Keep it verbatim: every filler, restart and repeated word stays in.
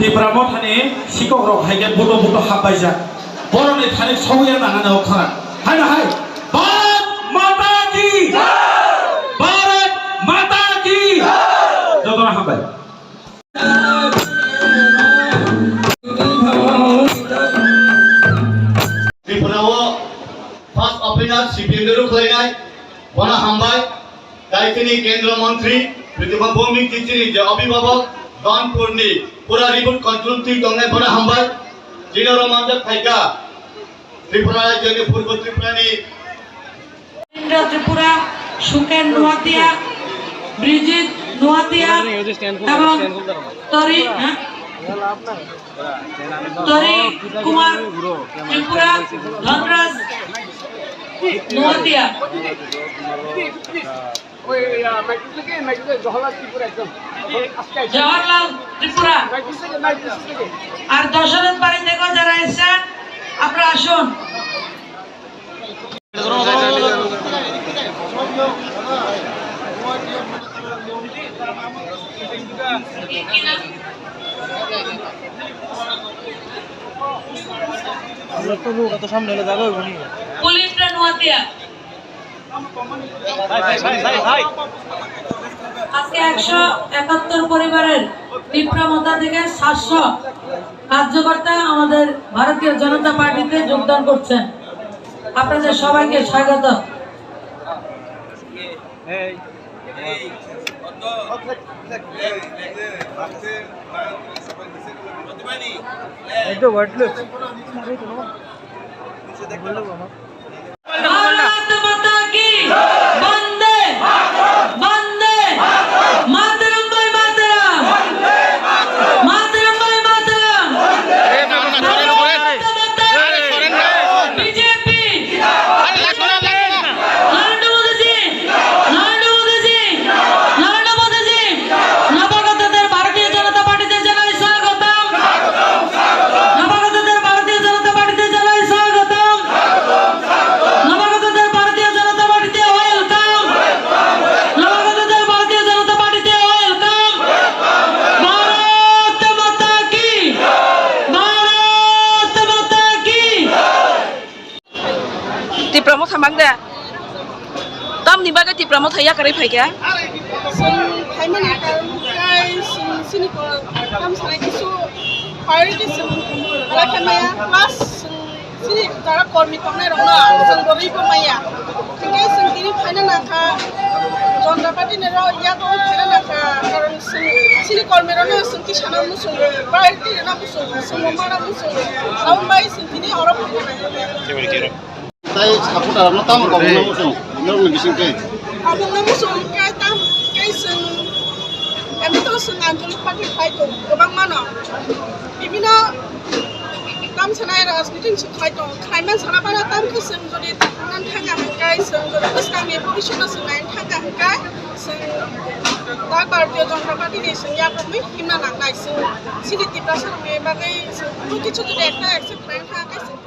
Tipra Mothani sikok rok hai khe buto buto hapbaijak. Borokni thani sobuya nanani o khara. Hai na hai. Bharat Mata ki! Bharat Mata ki! Jotono hambai. Tripura o first opener C P M ni rukhlainai, bono hambai. Tei chini Kendra Mantri Pratibha Bhowmik ji chini je abhibhabok, Donpur ni pura reboot control twi tongnai, bono hambai. Chini oro manjak phaikha Tripura rajyoni, Purbo Tripura ni Indra Tripura, Suken Noatia, Brijit Noatia, ebong Tori, ha? Tori Kumar Tripura, Dhanraj Noatia, Jawaharlal Tripura, আর দশরথ বাড়ি থেকে যারা এসেছেন, আপনারা আসুন। পুলিশরা নোয়াতিয়া। আজকে একশো একাত্তর পরিবারের তিপ্রা মথা থেকে সাতশো কার্যকর্তা আমাদের ভারতীয় জনতা পার্টিতে যোগদান করছেন। আপনাদের সবাইকে স্বাগত। একটু ওয়েট লো। ভারত মাতা কি! বন্দে! বন্দে! মাতরম ভাই মাতরম! মাতরম ভাই মাতরম! ভারত মাতা কি! বিজেপি! নরেন্দ্র মোদীজি! নরেন্দ্র মোদীজি! নরেন্দ্র মোদীজি! নবাগতদের ভারতীয় জনতা পার্টিতে জানাই স্বাগতম। নবাগতদের ভারতীয় জনতা পার্টিতে জানাই স্বাগতম। নবাগতদের ভারতীয় জনতা পার্টিতে ওয়েলকাম। নবাগতদের ভারতীয় জনতা পার্টিতে ওয়েলকাম। ভারত মাতা কি! ভারত মাতা কি! Tipra Motha mang de? Tamni bagwi Tipra Motha yakarwi phaikha? Chwng phaimani karon khe chwng chini ko-, kam sanai kisu priority chwng ala khe maya, plus chwng chini jara kormi tongnai rokno chwng bo rwi bo maya. Hinkhe chwng tini phaina nangkha, Janata Party ni rok yago phaina nangkha, karon chwng chini kormi rokno chwng tisana muchung priority rwna muchung, chwng bo mana muchung, aboni bagwi chwng tini oro phaina nangkha. Tai supporter no tamo kabung no muchung, norokni bising tei. Kabung no muchung khe tam khe chwng, emi to chwng Anchalik party khai tong, kwbang mano. Bibino tam sanai rajniti ni chwng khai tong, khai man sana bana tam khe chwng jodi thangna thangya hwnkhe, chwng jodi bwskangni bhobishyot no chwng nai thangya hwnkhe, chwng da Bharatiya Janata Party ni chwng yakrwngwi himna nangnai, chwng chini Tiprasa rokni bagwi chwng kichu jodi ekta accept khlai thangya khe chwng